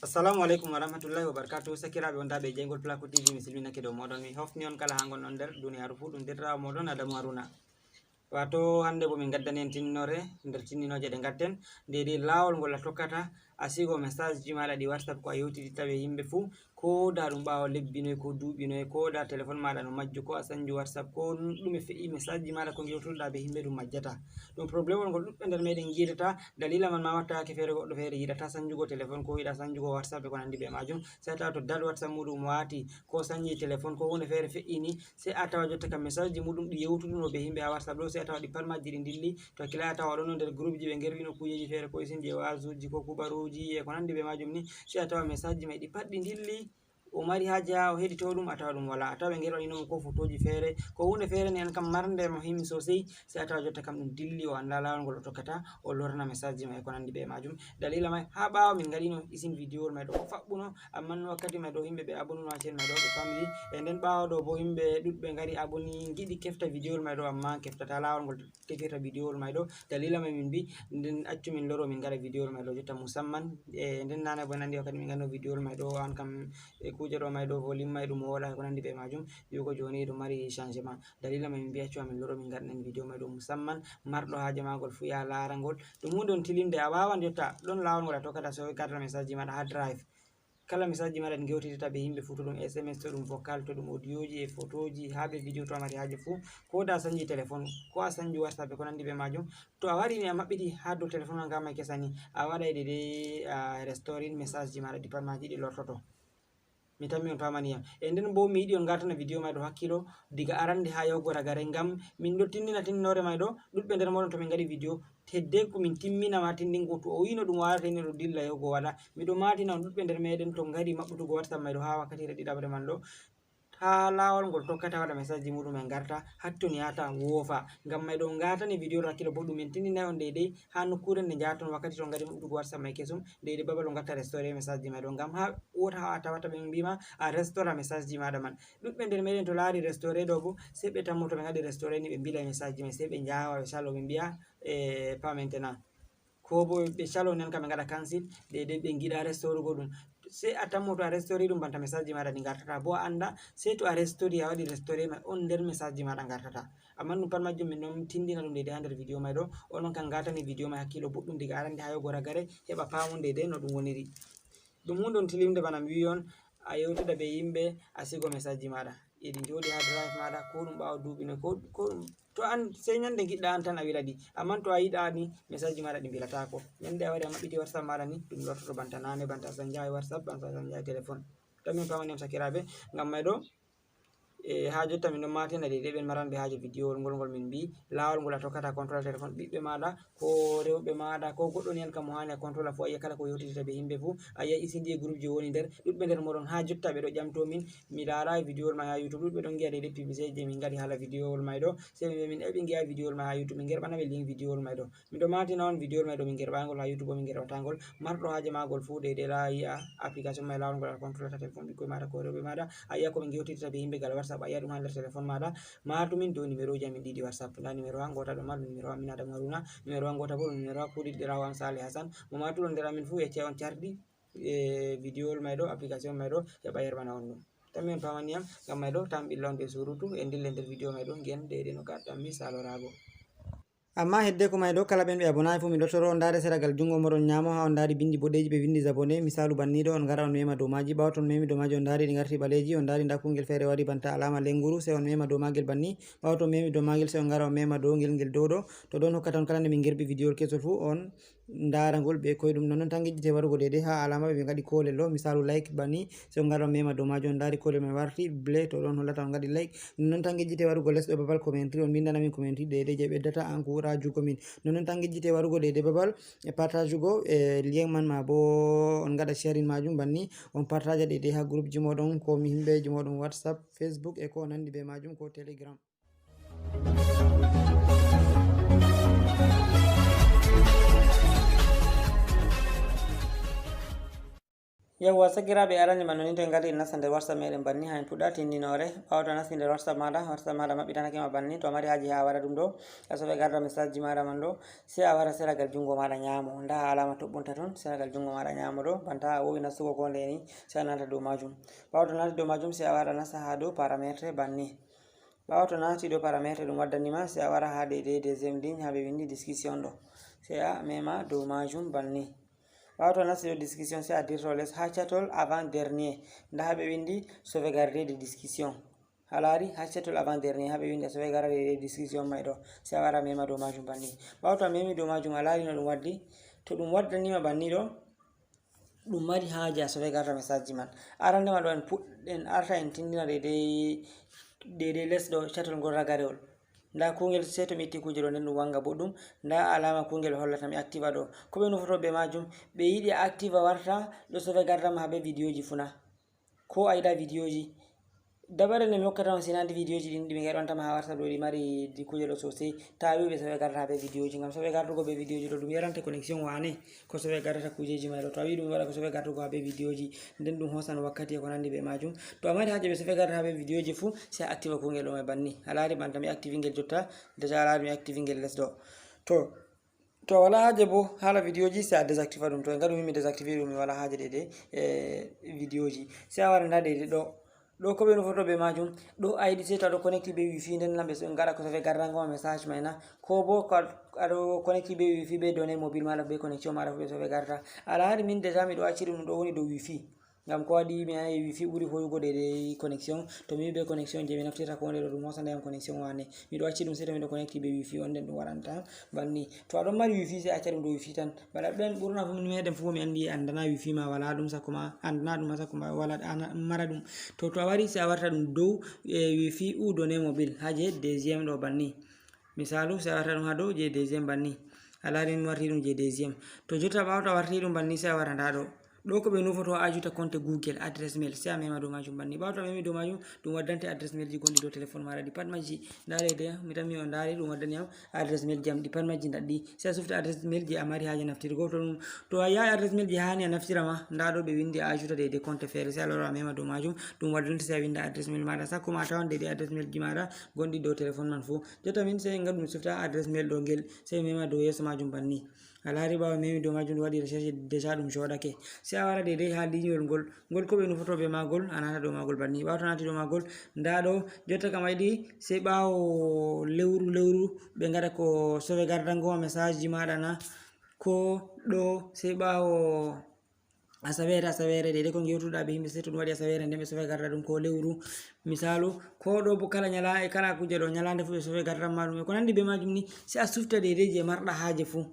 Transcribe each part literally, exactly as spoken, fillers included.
Assalamu aleykum wa rahmatullahi wa barakatuh. Sakiraaɓe wondaaɓe e jeyngol Placo T V, mi silminake dow mooɗon. Mi hofni on kala haa ngonɗon nder duniyaaru fuu. Ɗum deerɗiraawo mooɗon Adamu Haruna. Waato hannde bo min ngaddani en tinnoore nder tinninooje ɗe ngadden. Deydey laawol ngol a tokkata a sigo message ji maaɗa ɗi WhatsApp ko a yewtidita be yimɓe fuu. Ko da ɗum ɓaawo lebbi noy ko duuɓi noy, ko da telefon maaɗa no majju, ko a sanju WhatsApp, ko ɗume fe'i, message ji maaɗa ko ngewtuɗa be yimɓe ɗum majjata. Ɗum problème on ngol ɗuɗɓe nder meɗen ngiidata. Dalila man ma watta yake feere goɗɗo feere yiɗata sanjugo telefon ko yiɗa sanjugo WhatsApp e ko nandi be majum. Sai tawa to dal WhatsApp muɗum waati ko sanji telefon ko hunde feere fe'ini, sai a tawa jotta kam message ji muɗum ɗi yewtuduno be yimɓe ha WhatsApp ɗo, sai a tawa ɗi pat majji ɗi dilli. To hakkila a tawa ɗon nder groupe ji ɓe ngerwino kujeji feere ko isin je wazuji ko kubaruji e ko nandi be majum ni, sai a tawa message ji mai ɗi pat ɗi dilli. O mari haaje haa o heɗito ɗum, a tawa ɗum wala. A tawa ɓe ngerwanino mo ko fotoji feere, ko hunde feere ni an kam marnde mo himmi sosai, sai a tawa jotta kam ɗum dilli, o anda laawol ngol o tokkata, o lorna message ji mai e ko nandi be majum. Dalila mai, haa ɓaawo min ngaɗino isin videowol mai ɗo, ko faɓɓuno, amma wakkati mai ɗo yimɓe ɓe abonuno ha chaîne mai ɗo, ɓe famli. E nden ɓaawo ɗo bo yimɓe ɗuɗɓe ngari aboni, ngiɗi kefta videowol mai ɗo, amma keftata laawol ngol tefirta videowol mai ɗo. Dalila mai min mbi, nden accu min loro min ngaɗa videowol mai ɗo jotta musamman. E nden nane bo en andi wakkati min ngaɗno videowol mai ɗo, an kam e kuje ɗo mai ɗo, volume mai ɗum wooɗa, ko nandi be majum. Wi'ugo joni ɗum mari changement. Dalila mai min mbi accu min loro min ngaɗanen video mai ɗo musamman. Marɗo haaje magol fu ya laara ngol. Ɗum hunde on tilinde, a wawan jotta ɗon laawol ngol a tokkata so garda message ji maɗa ha Drive. Kala message ji maɗa ɗi ngewtitata be yimɓe fu, to ɗum S M S, to ɗum vocal, to ɗum audioji e photoji, ha be video to a mari haaje fu. Ko da a sanji telefon, ko a sanji WhatsApp e ko nandi be majum. To a wari ni a maɓɓiti ha dow telefon ma nga mai kesa ni, a waɗai daidai a restoring message ji maɗa, ɗi pat maji ɗi lortoto. Mi tammi on famani yam. E nden bo mi yiɗi on ngatana video mai ɗo hakkilo diga arande ha yahugo ragare, ngam min ɗo tindina tindinore mai ɗo, ɗuɗɓe nder moɗon to min ngaɗi video, hedde ko min timmina ma tindingo, to o yino ɗum warata ni ɗo dilla yahugo waɗa. Miɗo matina on ɗuɗɓe nder meɗen to ngari maɓɓutugo WhatsApp mai ɗo ha wakkatire ɗiɗaɓre man ɗo, ha laawol ngol tokkata waɗa message ji muɗum en ngarta, hattoni yata woofa. Ngam mai ɗo ngatani video ɗo hakkilo boɗɗum, min tindinai on daidai ha nokkure nde njaton wakkati to ngari maɓɓutugo WhatsApp mai kesum, daidai babal o ngatta restore message ji mai ɗo. Ngam ha wota ha a tawata ɓe mbima a restora message ji maɗa man. Ɗuɗɓe nder meɗen to laari restore ɗo bo, sai ɓe tammo to ɓe ngaɗi restore ni ɓe mbila message ji mai, sai ɓe njawa ɓe salo ɓe mbiya, e, pas maintenant. Ko bo ɓe calo nen kam ɓe ngaɗa cancel, daidai ɓe ngiɗa restorugo ɗum. Sai a tammo to a restori ɗum banta message ji maɗa ɗi ngartata. Bo a anda, sai to a restori, a waɗi restore mai on nder message ji maɗa ngartata. Amma ɗum pat majjum min ɗon tindina ɗum daidai ha nder video mai ɗo. Onon kam ngatani video mai hakkilo boɗɗum diga arande ha yahugo ragare, heɓa pamon daidai no ɗum woniri. Ɗum hunde on tilimde bana mi wi'i on, a yewtida be yimɓe, a sigo message ji maɗa. Eɗi njoɗi ha Drive maɗa, ko ɗum ɓawo duuɓi noy, ko, ko ɗum, to an, sai nyande ngiɗɗa an tan a wila ɗi. Amma to a yiɗani, message ji maɗa ɗi mbilatako. Nyande a wari a maɓɓiti WhatsApp maɗa ni, ɗum lortoto banta nane, banta a sanjai WhatsApp, banta a sanjai telefon. To min pamani on sakiraaɓe, ngam mai ɗo, e, ha jotta min ɗon matina daidai ɓen maranɓe haaje video ngol, ngol min mbi, laawol ngol a tokkata contrôle telefon ɓiɓɓe maɗa, ko rewɓe maɗa, ko goɗɗo ni an kam mo hani a contrôle fu, a yi'a kala ko yewtidita be yimɓe fu, a yi'a isin ɗi e groupe ji woni nder, ɗuɗɓe nder moɗon ha jotta ɓe ɗo ƴamto min, mi laarai video mai ha YouTube, ɗuɗɓe ɗon ngi'a daidai publicité je min ngaɗi hala video mai ɗo, sai min, min eɓi ngi'a video mai ha YouTube, min ngerɓana ɓe link video mai ɗo. Miɗo matina on video mai ɗo min ngerɓangol ha YouTube, min ngerɓatangol. Marɗo haaje magol fu daidai la yi'a application mai laawol ngol a contrôle ta téléphone ɓikkoy maɗa ko rewɓe maɗa, a yi'a ko ɓe ngewtidita be yimɓe gal WhatsApp, a yi'a ɗum ha nder téléphone maɗa. Matu min dow numéro ji amin ɗiɗi WhatsApp. Nda numéro ha ngota ɗo maɗum numéro amin Adamu Haruna, numéro ha ngota bo ɗum numéro ha kuɗiɗɗirawo am Saleh Hassan. Mo matuɗon nder amin fu yecce on cardi e video mai ɗo, application mai ɗo, heɓa yerɓana on ɗum. Tammi on pamani yam, ngam mai ɗo tan ɓilla on be surutu, e ndille nder video mai ɗo, ngi'en daidai no gaɗɗanmi salorago. Amma heddeko mai ɗo, kala ɓen ɓe abonai fu, mi ɗo toro on ndaare seragal jungo moɗon nyamo, ha on ndaari bindi boɗeeji ɓe vindi abonné, misalu banni ɗo, on ngara on mema dow maaji. Ɓawo to on memi dow maaji, on ndaari ɗi ngarti ɓaleeji, on ndaari nda kungel feere wari banta alama lenguru, sai on mema dow maagel banni. Ɓawo to on memi dow maagel, sai on ngara on mema dow ngel, ngel dow ɗo. To ɗon hokkata on kala nde min ngerɓi video kesol fu, on ndaara ngol be koyɗum. Nonnon tan ngejjite warugo daidai ha alama ɓe ngaɗi kolel ɗo, misalu like banni, sai on ngara on mema dow maaji, on ndaari kolel mai warti bleu, to ɗon hollata on ngaɗi like. Nonnon tan ngejjite warugo les ɗo babal commentary, on mbindana min commentary daidai je ɓeddata encourage ugo min. Nonnon tan ngejjite warugo daidai babal e partage ugo e lien man, ma bo on ngaɗa sharing majum banni, on partage daidai ha groupe ji moɗon, ko mi himɓe ji moɗon WhatsApp, Facebook e ko nandi be majum, ko Telegram. Yawwa sakiraaɓe, arande man noni to en ngarti en nasta nder WhatsApp meɗen banni. Ha en puɗɗa tindinoore. Ɓaawo to a nasti nder WhatsApp maɗa, WhatsApp maɗa maɓɓitanake ma banni. To a mari haaji ha waɗa ɗum ɗo, a sauvegarda message ji maɗa man ɗo, sai a wara seragal jungo maɗa nyamo. Nda alama toɓɓunta ton seragal jungo maɗa nyamo ɗo, banta a wowi nastugo ko nde ni, sai a nata dow majum. Ɓaawo to nati dow majum sai a wara nasta ha dow paramètre banni. Ɓaawo to nati dow paramètre ɗum waddani ma, sai a wara ha daidai deuxième ligne ha ɓe windi discussion ɗo, sai a mema dow majum banni. Ɓaawo to nasti dow discussion sai a dirto les ha chatol avant dernier. Nda ha ɓe windi sauvegarder de discussion. A laari ha chatol avant dernier ha ɓe windi a sauvegarder de discussion mai ɗo, sai a wara mema dow majum banni. Ɓaawo to a memi dow majum, a laari no ɗum waddi. To ɗum waddanima banni ɗo, ɗum mari haaje a sauvegarda message ji man. Arande ma ɗo en puɗ-, en arta en tindina daidai, daidai les ɗo chatol ngol ragarewol. Nda kungel, sai to mi itti kuje ɗo nden ɗum wanga boɗɗum. Nda alama kungel hollata mi activa ɗo. Ko ɓe nufoto be majum, ɓe yiɗi a activa warta ɗo sauvegarda ma ha be videoji fu na. Ko a yiɗa videoji. Dabare no mi hokkata on, sina andi videoji ɗin ɗi mi gaɗanta ma ha WhatsApp ɗo, ɗi mari di kuje ɗo sosai. Ta wi ɓe sauvegarda ha be videoji, ngam sauvegardugo be videoji ɗo ɗum yarante connexion wane. Ko sauvegarda kujeji mai ɗo, to a wi ɗum waɗa ko sauvegardugo ha be videoji, nden ɗum hosan wakkati e ko nandi be majum. To a mari haaje ɓe sauvegarda ha be videoji fu, sai a activa kungel ɗo mai banni. A laari banta mi activi ngel jotta, déjà a laari mi activi ngel les ɗo. To, to a wala haaje bo hala videoji, sai a désactiva ɗum. To en ngaɗu min mi désactivi ɗum, mi wala haaje daidai, eh, videoji. Sai a wara nda daidai ɗo. Ɗo ko ɓe nufoto be majum, ɗo a yiɗi sai to aɗo connecti be wifi, nden na ɓe so-, ngaɗa ko sauvegardango ma message mai na, ko bo ko aɗ-, aɗo connecti be wifi be données mobile maɗa be connexion maɗa fu ɓe sauvegarda. A laari min déjà miɗo acci ɗum, ɗum ɗo woni dow wifi. Ngam ko waɗi mi ayi wifi ɓuri hoyugo daidai connexion. To mi be connexion je mi naftirta ko nde ɗo, ɗum hosana yam connexion wane. Miɗo acci ɗum sai to miɗo connecti be wifi on, nden ɗum waɗanta banni. To aɗon mari wifi sai acca ɗum dow wifi tan. Bana ɓen ɓurna fu meɗen fu mi andi andana wifi ma wala ɗum sakko ma, andana ɗum sakko ma wala ana mara ɗum. To, to a wari sai a warta ɗum dow, eh, wifi ou données mobile ha je deuxième ɗo banni. Misalu sai a warta ɗum ha dow je deuxième banni. A laari mi warti ɗum je deuxième. To jotta ɓaawo to a warti ɗum banni sai a wara nda ɗo. Ɗo ko ɓe nufoto a ajuta compte Google, adresse mail, sai a mema dow majum banni. Ɓaawo to a memi dow majum, ɗum waddante adresse mail ji gonɗi dow téléphone maɗa ɗi pat majji. Nda ɗe de, mi tammi on ndaari ɗum waddani am adresse mail ji am ɗi pat majji ndaɗɗi. Sai a sufta adresse mail ji a mari haaje naftirgo to ɗum. To a yahi adresse mail ji hani a naftira ma, nda ɗo ɓe windi a ajuta daidai compte feere, sai a lora a mema dow majum, ɗum waddante sai a winda adresse mail maɗa. Sakko ma a tawan daidai adresse mail ji maɗa gonɗi dow téléphone man fu. Jotta min sai en ngaɗu mi sufta adresse mail ɗo ngel, sai mi mema dow yeeso majum banni. A laari ɓaawo memi dow majum ɗum waɗi recherche déjà ɗum joɗake. Sai a wara daidai ha linyol ngol. Ngol ko ɓe nufoto be magol, a nata dow magol banni. Ɓaawo to a nati dow magol, nda ɗo, jotta kam a yiɗi, sai ɓaawo lewru, lewru, ɓe ngaɗa ko sauvegardango ma message ji maɗa na. Ko ɗo, sai ɓaawo asaweere, asaweere, daidai ko ngewtuɗa be himɓe, sai to ɗum waɗi asaweere, nden ɓe sauvegarda ɗum ko lewru. Misalu, ko ɗo bo kala nyala-, e kala kuje ɗo nyalande fu ɓe sauvegardan ma ɗum. E ko nandi be majum ni, sai a sufta daidai je marɗa haaje fu.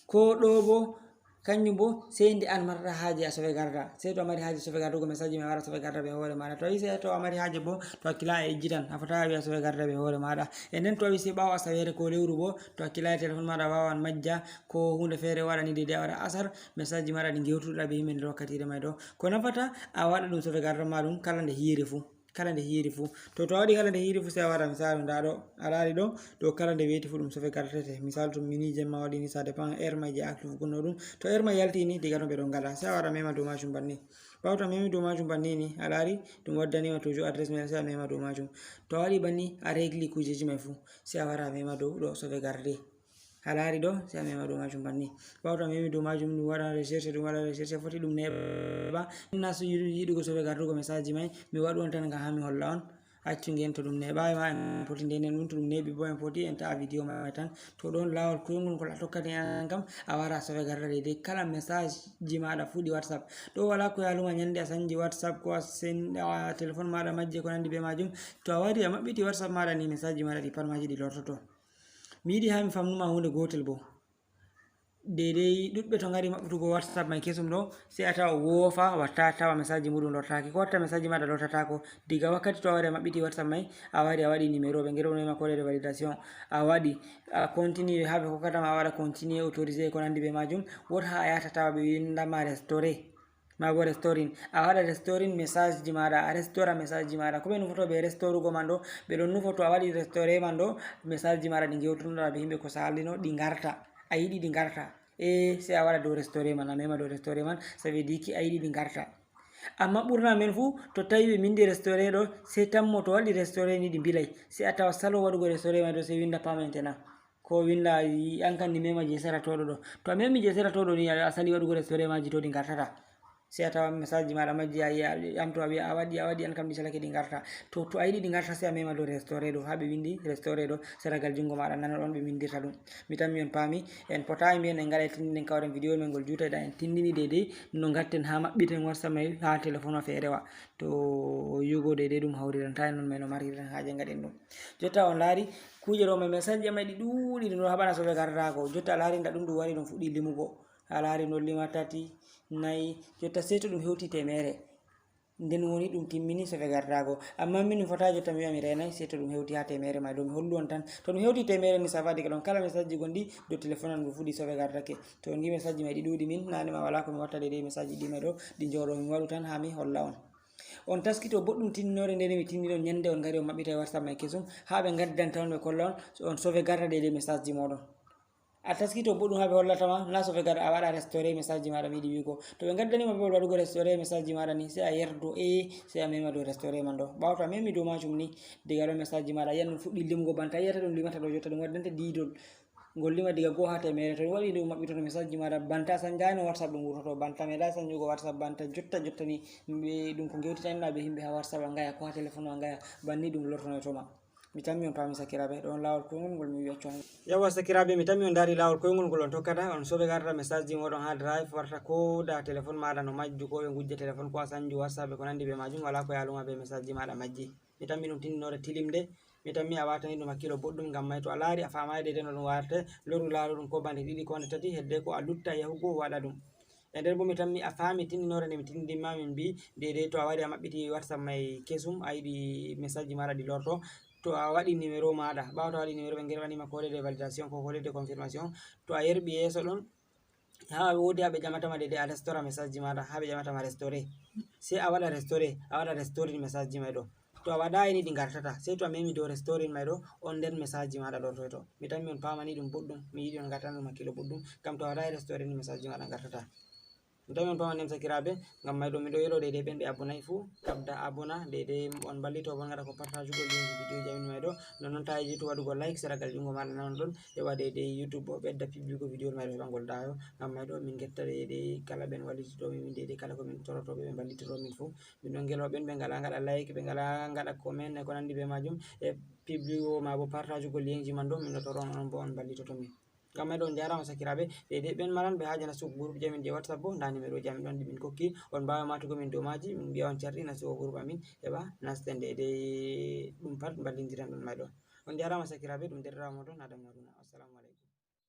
Ko ɗo bo, kanjum bo, sai nde an marɗa haaje a sauvegarda. Sai to a mari haaje sauvegardugo message mai, a wara sauvegarda be hoore maɗa. To a yi sai to a mari haaje bo, to a hakkila a ejjitan, a fota a wi'a sauvegarda be hoore maɗa. E nden to a wi sai ɓaawo asaweere ko lewru bo, to a hakkila téléphone maɗa wawan majja, ko hunde feere waɗani daidai a waɗa asar, message maɗa ɗi ngewtuɗa be himɓe nder wakkatire mai ɗo. Ko nafata a waɗa ɗum sauvegardan ma ɗum kala nde hiiri fu. Kala nde hiiri fu. To, to a waɗi kala nde hiiri fu, sai a wara misalu nda ɗo. A laari ɗo, ɗo kala nde weeti fu ɗum sauvegardete. Misalu to miniji jemma waɗi ni, ça dépend heure mai je active gonno ɗum. To heure mai yalti ni, diga ɗon ɓe ɗon ngaɗa. Sai a wara mema dow majum banni. Ɓaawo to a memi dow majum banni ni, a laari ɗum waddanima toujours adresse mail, sai a mema dow majum. To a waɗi banni, a régli kujeji mai fu. Sai a wara a mema dow ɗo sauvegarder. A laari ɗo, sai a mema dow majum banni. Ɓaawo to a memi dow majum, ɗum waɗan recherche, ɗum waɗan recherche, foti ɗum neeɓa. Min na so yiɗu-, yiɗugo sauvegardugo message ji mai, mi waɗu on tan ngam ha mi holla on. Accu ngen to ɗum neeɓaay ma, en poti ndenen ɗum, to ɗum neeɓi bo en poti en ta'a video mai tan. To ɗon laawol koyngol ngol a tokkata en an kam, a wara a sauvegarda daidai kala message ji maɗa fu ɗi WhatsApp. Ɗo wala ko yaaluma nyande a sanji WhatsApp ko a sen-, a téléphone maɗa majje ko nandi be majum. To a wari a maɓɓiti WhatsApp maɗa ni, message ji maɗa ɗi pat maji ɗi lortoto. Mi yiɗi ha mi famnuma hunde gotel bo. Daidai ɗuɗɓe to ngari maɓɓutugo WhatsApp mai kesum ɗo, sai a tawa woofa, watta tawa message muɗum lortaki. Ko watta message maɗa lortatako? Diga wakkati to a wari a maɓɓiti WhatsApp mai, a wari a waɗi numéro, ɓe ngero ma code de validation, a waɗi, a continue ha ɓe hokkata ma a waɗa continue, autorisé ko nandi be majum, wot ha a yahata tawa ɓe windama restaurer. Ma bo restoring. A waɗa restoring message ji maɗa, a restora message ji maɗa. Ko ɓe nufoto be restorugo man ɗo, ɓe ɗon nufoto a waɗi restore man ɗo, message ji maɗa ɗi ngewtunoɗa be himɓe ko salino, ɗi ngarta. A yiɗi ɗi ngarta. E, sai a waɗa dow restore man, a mema dow restore man, ça veut dire que a yiɗi ɗi ngarta. Amma ɓurna men fuu, to tawi ɓe mbinndi restauré ɗo, sey tammo to waɗi restauré ni ɗi mbilay. Sey a tawa salon waɗugo restauré may ɗo, sey winnda pas maintenant. Ko winnda an kan ni mema je sera to ɗo ɗo. To a memi je sera to ɗo ni, a sali waɗugo restauré maaji to ɗi ngartata. Sey a tawa message ji maaɗa majji, a yi'a, am to a wi'a a waɗi, a waɗi, an kam ɗi salake ɗi ngarta. To, to a yiɗi ɗi ngarta, sey a mema dow restauré ɗo, haa ɓe winndi restauré ɗo, seragal junngo maaɗa nano ɗon ɓe winndirta ɗum. Mi tammi on paami, en potaay mbiyen en ngaɗay tinndinen kawren vidéo men ngol juutay ɗa en tinndini deydey no ngarten haa maɓɓiten WhatsApp may haa téléphone o feerewa. To yugo deydey ɗum hawriran, tawi noon men no mariren haaje ngaɗen ɗum. Jotta on laari kuuje ɗo may message ji am ɗi ɗuuɗi ɗum ɗo haɓana sauvegarde ko. Jotta a laari nda ɗum ɗum wari ɗum fuɗɗi limugo. A laari no lima tati, nayi, jotta sey to ɗum hewti teemeere. Nden woni ɗum timmini sauvegarde go. Amma min mi fota jotta mi wi'a mi reenay, sey to ɗum hewti haa teemeere may ɗo mi hollu on tan. To ɗum hewti teemeere ni ça va, diga ɗon kala message ji gonɗi dow téléphone am ɗum fuɗɗi sauvegarde ke. To on ngi message ji may ɗi ɗuuɗi min, nane ma wala ko mi watta deydey message ji ɗi may ɗo, ɗi njooɗo mi waɗu tan haa mi holla on. On taskito boɗɗum tindinoore nde mi tindino nyande on ngari on maɓɓita e WhatsApp may kesum, haa ɓe ngaddanta on ɓe kolla on, so on sauvegarde deydey message ji mooɗon. A taskito boɗɗum haa ɓe hollata ma, na sauvegarde a waɗa restauré message ji maaɗa mi yiɗi wi'ugo. To ɓe ngaddani ma babal waɗugo restauré message ji maaɗa ni, sey a yerdo e, sey a mema dow restauré man ɗo. Ɓaawo to a memi dow maajum ni, diga ɗon message ji maaɗa a yi'an ɗum fuɗɗi limugo banta a yi'ata ɗum limata ɗo jotta ɗum waddante diidol. Ngol lima diga go haa teemeere. To ɗum waɗi ɗum maɓɓitoto message ji maaɗa banta a sanjaayno WhatsApp ɗum wurtoto banta meeɗaay sanjugo WhatsApp banta jotta jotta ni. Ɓe ɗum ko ngewtitanɗa be himɓe haa WhatsApp a ngaya ko haa téléphone a ngaya, banni ɗum lortonoyto ma. Mi tammi on paami sakiraaɓe, ɗo on laawol koyngol ngol mi wi'a accon. Yawwa sakiraaɓe, mi tammi on ndaari laawol koyngol ngol on tokkata, on sauvegarda message ji mooɗon haa Drive, warta ko da téléphone maaɗa no majju, ko ɓe ngujja téléphone, ko a sanju WhatsApp e ko nandi be maajum, wala ko yaaluma be message ji maaɗa majji. Mi tammi ɗum tindinoore tilimde, mi tammi a waatani ɗum hakkilo boɗɗum, ngam may to a laari a faamaay deydey no ɗum warate, loru laaru ɗum ko bande ɗiɗi ko nde tati, hedde ko a lutta yahugo waɗa ɗum. E nder bo mi tammi a faami tindinoore nde mi tindin ma min mbi deydey to a wari a maɓɓiti WhatsApp may kesum, a yiɗi message ji maaɗa ɗi lorto, to a waɗi numéro maaɗa, ɓaawo to a waɗi numéro ɓe ngerwanima code de validation ko code de confirmation, to a yerɓi yeeso ɗon, haa woodi haa ɓe ƴamata ma deydey a restora message ji maaɗa, haa ɓe ƴamata ma restore. Sey a waɗa restore, a waɗa restore message ji may ɗo. To a waɗaay ni ɗi ngartata, sey to a memi dow restore may ɗo, on nder message ji maaɗa lortoyto. Mi tammi on paamani ɗum boɗɗum, mi yiɗi on ngartana ɗum hakkilo boɗɗum, ngam to a waɗaay restore ni message ji maaɗa ngartata. Mi tammi on paamani ɗum sakiraaɓe, ngam may ɗo mi ɗo yeɗo deydey ɓen ɓe abonay fuu, kabda abona, deydey on mballito bo on ngaɗa ko partageugol lien ji vidéo ji amin may ɗo, non non ta yiɗi to waɗugo like, seragal junngo maaɗa nanon ɗon, heɓa deydey YouTube o ɓedda publigo vidéo may ɗo heɓa ngol daayo, ngam may ɗo min ngetta deydey kala ɓen wallitito min, min deydey kala ko min toroto ɓe, ɓe mballitoro min fuu. Min ɗon ngelo ɓen ɓe ngalaa ngaɗa like, ɓe ngalaa ngaɗa comment e ko nandi be maajum, e publio ma bo partageugol lien ji man ɗo, min ɗo toro on, onon bo on mballitoto min. Ngam may ɗo on njaaraama sakiraaɓe, deydey ɓen maran ɓe haaje nastugo groupe ji amin je WhatsApp bo, ndaa numéro ji amin ɗon ɗi min kokki, on mbaawa maatugo min dow maaji, min mbi'a on carɗi nastugo groupe amin, heɓa nasten deydey ɗum pat mballindiren ɗon may ɗo. On njaaraama sakiraaɓe, ɗum deerɗiraawo mooɗon Adamu Haruna. Assalamu aleykum.